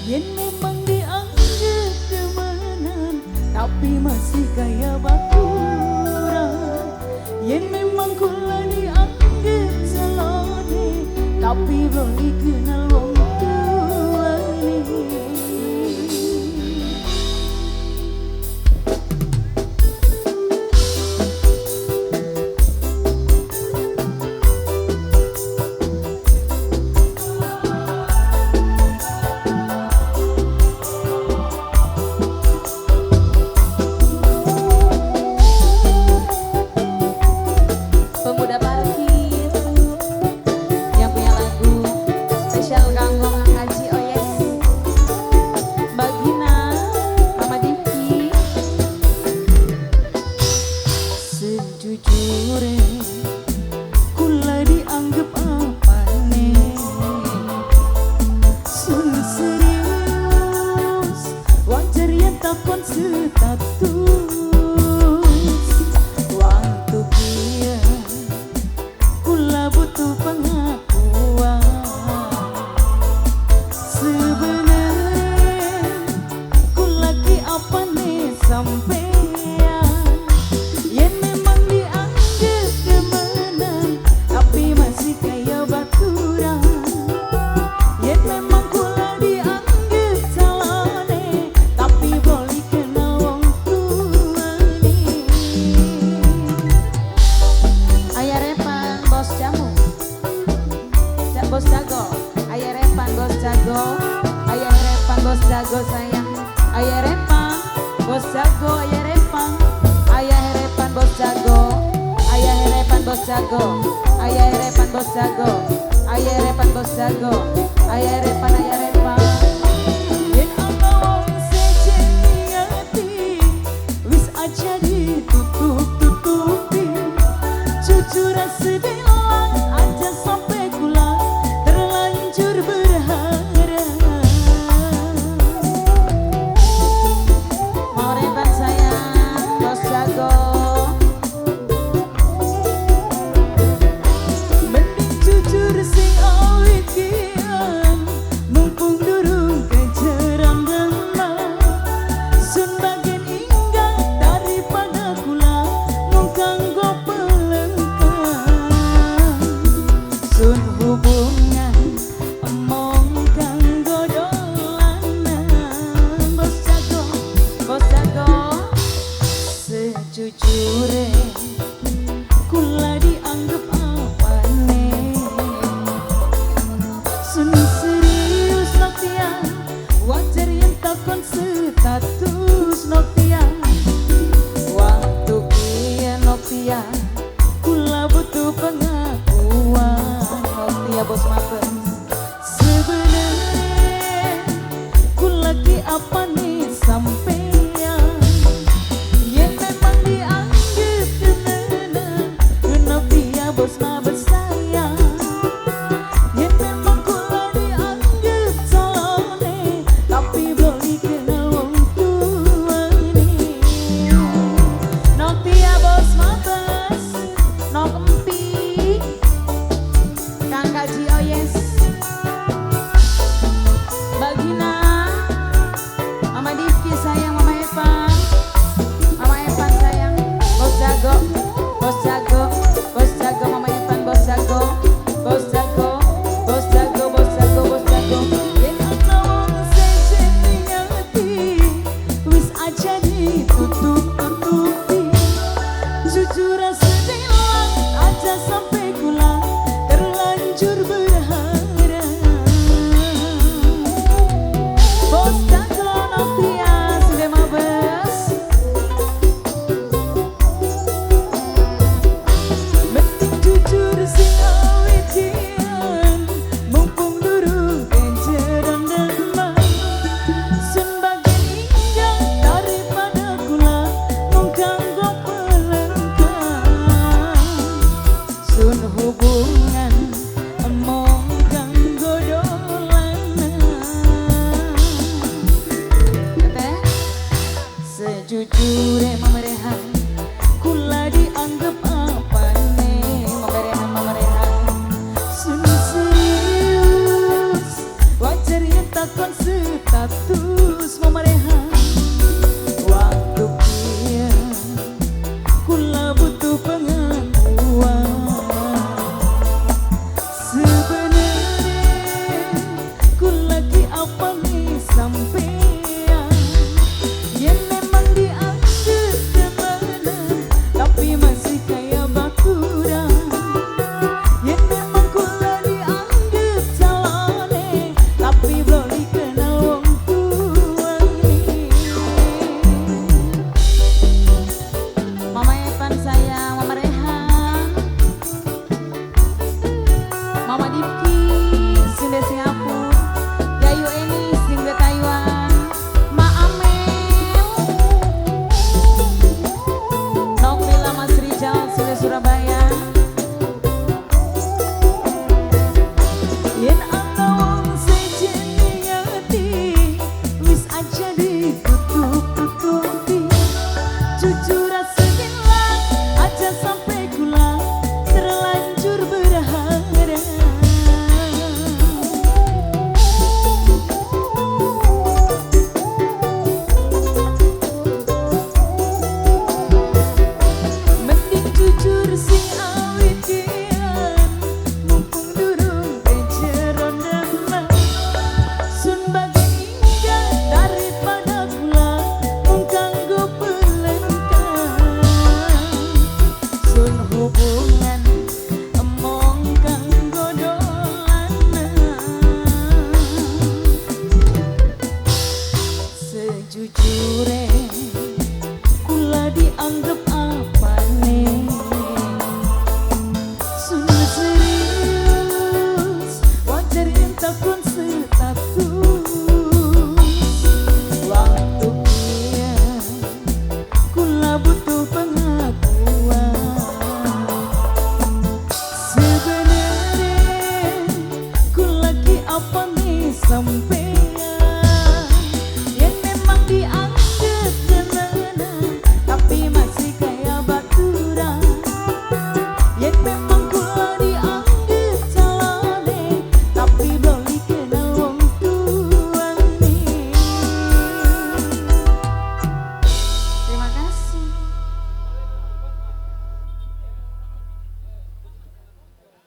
Yen memang dianggap demenan, tapi masih kaya baturan. Yen memang kula dianggap calone, tapi belum dikenal wong tuane. Pemuda Parkir yang punya lagu spesial kanggo Kang Haji Oyes, Mbak Gina, Mama Diki. Sejujure kula dianggap apane, sun serius wajar yen takon status. Waktu kia kula butuh pengakuan. Sebenarnya kula ki apane sampean. Yen memang dianggap demenan, tapi masih kaya baturan. Yen memang kula dianggap calone, tapi boleh kenal wong tuane. Ayah Repan bos jamu, bos jago. Ayah Repan bos jago, Ayah Repan bos jago sayang. Ayah Repan bos jago, Ayah Repan, Ayah Repan bos jago, Ayah Repan bos jago, Ayah Repan bos jago, Ayah Repan bos jago, Ayah Repan, Ayah Repan. Yen ana wong sejen niati, wis aja ditutup-tutupi. Jujur sebilang aja sampai kula terlanjur berharap. Mau Repan sayang, bos jago. Mending jujur sing awit kian, mumpung durung kejeram demam. Sun bagian inggal daripada kula mung kanggo pelengkap. Sun hubungan mung kanggo dolanan. Bos jago, bos jago. Sejujure kula dianggap apane, sun serius latihan wajar yen takon status.